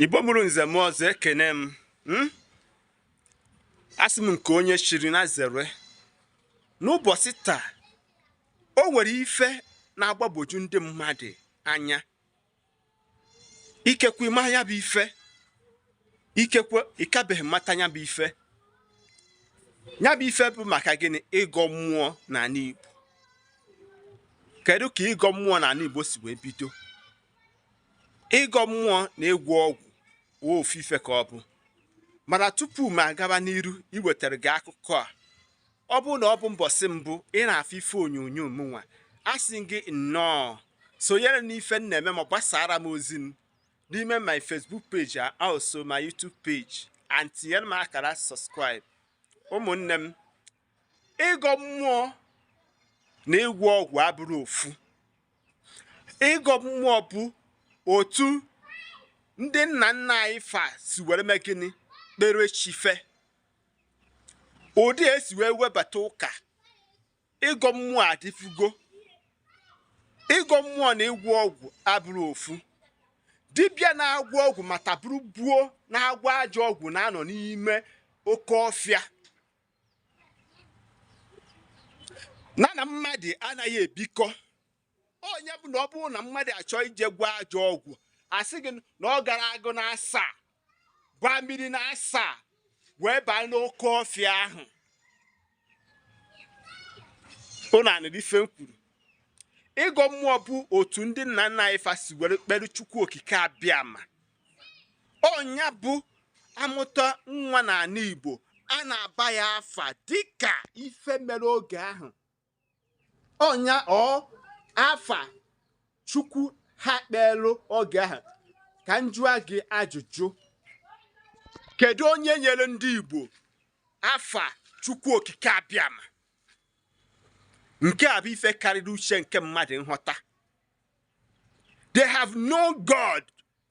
Igbo mụrụ nze m ọzọ, ekene m. Asị m nke onye chiri na zere. N'ụbọchị taa, o nwere ife na-agbagwoju ndị mmadụ anya. Ikekwe ịma ya bụ ife, ikekwe ịkabeghị mata ya bụ ife. Ya bụ ife bụ maka gịnị? Ịgọ mmụọ n'ala Igbo. Kedu ka ịgọ mmụọ n'ala Igbo si wee bido? Ịgọ mmụọ na ịgwọ ọgwụ wụ ofu ife ka ọ bụ. Mana tupu m agaba n'iru iwetara gị akụkọ a, ọ bụrụ na ọ bụ mbọsị mbụ ị na-afụ ife onyonyo m nwa, asị gị nnọọ, sonyere n'ife m na-eme ma gbasara m ozi m n'ime my Facebook page and also my YouTube page, and tinyere m akara subscribe. Ụmụnne m, ịgọ mmụọ na ịgwọ ọgwụ abụrụ ofu. Ịgọ mmụọ bụ otu ndị nna nna anyị fa si were mee gịnị? Kpere chi fe. Ụdị esi wee webata ụka, ịgọ mmụọ adịfugo. Ịgọ mmụọ na ịgwọ ọgwụ abụrụ ofu. Dibịa na-agwọ ọgwụ ma taburu buo na-agwọ ajọ ọgwụ na-anọ n'ime oke ọfịa. Na na mmadụ anaghị ebikọ. Onye bụ na ọ bụrụ na mmadụ achọ ije gwọ ajọ ọgwụ, asị gị na ọ gara agụ na asaa, gwa mmiri na asaa, wee baa n'oke ọfịa ahụ. Ụnụ anụrụ ife m kwuru? Ịgọ mmụọ bụ otu ndị nna nna anyị fa si were kpere Chukwu Okike Abịama. Ọnya bụ amụta nwa n'ala Igbo, a na-aba ya afa dịka ife mere oge ahụ. Ọnya ọ afa Chukwu ha kpelu oge ahụ. Ka m jụọ gị ajụjụ, kedu onye nyere ndị Igbo afa Chukwu Okike Abịama? Nke a bụ ife karịrị uche nke mmadụ nghọta. They have no God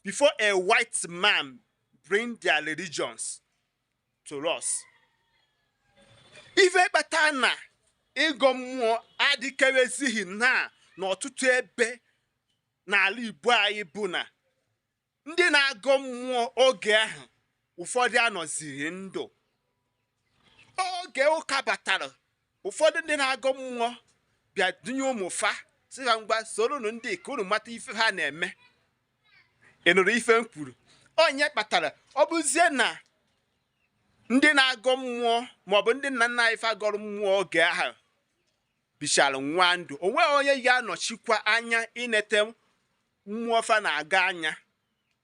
before a white man bring their religions to us. Ife kpata na ịgọ mmụọ adịkerezighị na n'ọtụtụ ebe n'ala Igbo anyị bụ na ndị na-agọ mmụọ oge ahụ ụfọdụ anọzighị ndụ. Oge ụka batara, ụfọdụ ndị na-agọ mmụọ bịa dunye ụmụ fa, sị ha ngwa soronu ndị ka unu mata ife ha na-eme. Ị nụrụ ife m kwuru? Onye kpatara ọ bụzie na ndị na-agọ mmụọ maọbụ ndị nna nna anyị fa gọrọ mmụọ oge ahụ bichara nwa ndụ, o nweghị onye ga-anọchikwa anya inete mmụọ fa na-aga anya.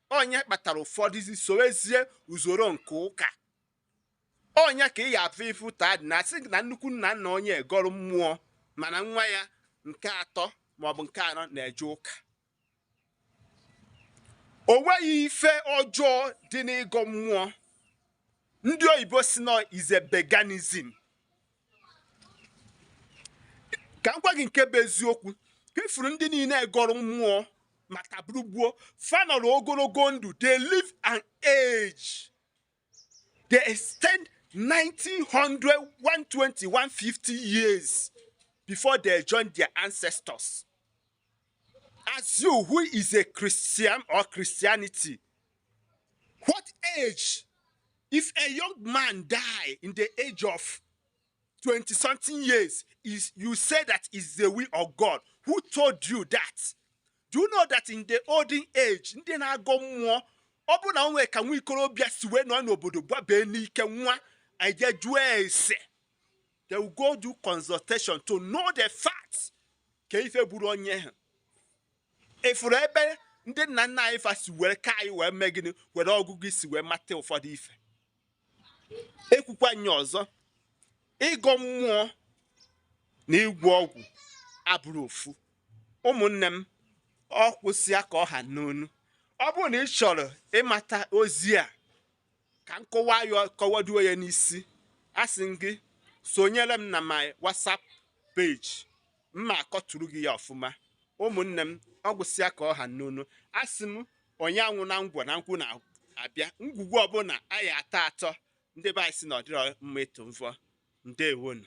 Onye kpatara ụfọdụ isi sowezie usoro nke ụka. Onye ka ị ga-afụ ifu taa dị na asị na nnukwu nna nna onye gọrọ mmụọ, mana nwa ya nke atọ maọbụ nke anọ na-eje ụka. O nweghị ife ọjọọ dị n'ịgọ mmụọ. Ndị oyibo si nọ is a paganism. Ka m gwa gị nke bụ eziokwu, ka ifuru ndị niile gọrọ mmụọ ma taburu gbuo fa nọrọ ogologo ndụ. They live an age, they extend 90, 100, 120, 150 years before they join their ancestors. As you who is a Christian or Christianity, what age, if a young man die in the age of 20 something years, is you say that is the will of God? Who told you that? Do you know that in the olden age, ndị na-agọ mmụọ, ọ bụ na o nwere ka nwa ikorobịa si wee nọ n'obodo gbabee n'ike nwa eje jụọ ese, they will go do consultation to know the facts ka ife gburu onye ahụ. Ịfụrụ ebe ndị nna nna anyị fa si were ka anyị wee mee gịnị? Were ọgụgụ isi wee mata ụfọdụ ife. Ekwukwa nye ọzọ, ịgọ mmụọ na ịgwọ ọgwụ abụrụ ofu. Ụmụnne m, ọ kwụsịa ka ọ ha n'onu. Ọ bụrụ na ị chọrọ ịmata ozi a ka m kọwaa ya, kọwaduo ya n'isi, asị m gị sonyere m na my WhatsApp page, mma akọtụrụ gị ya ọfụma. Ụmụnne m, ọ gwụsịa ka ọ ha n'onu. Asị m onye anwụ na ngwọ na nkwụ na-abịa ngwugwu ọbụla anyị atọ atọ. Ndị be anyị si na ọ dịrọ mma ịtụ mvọ. Ndewonu.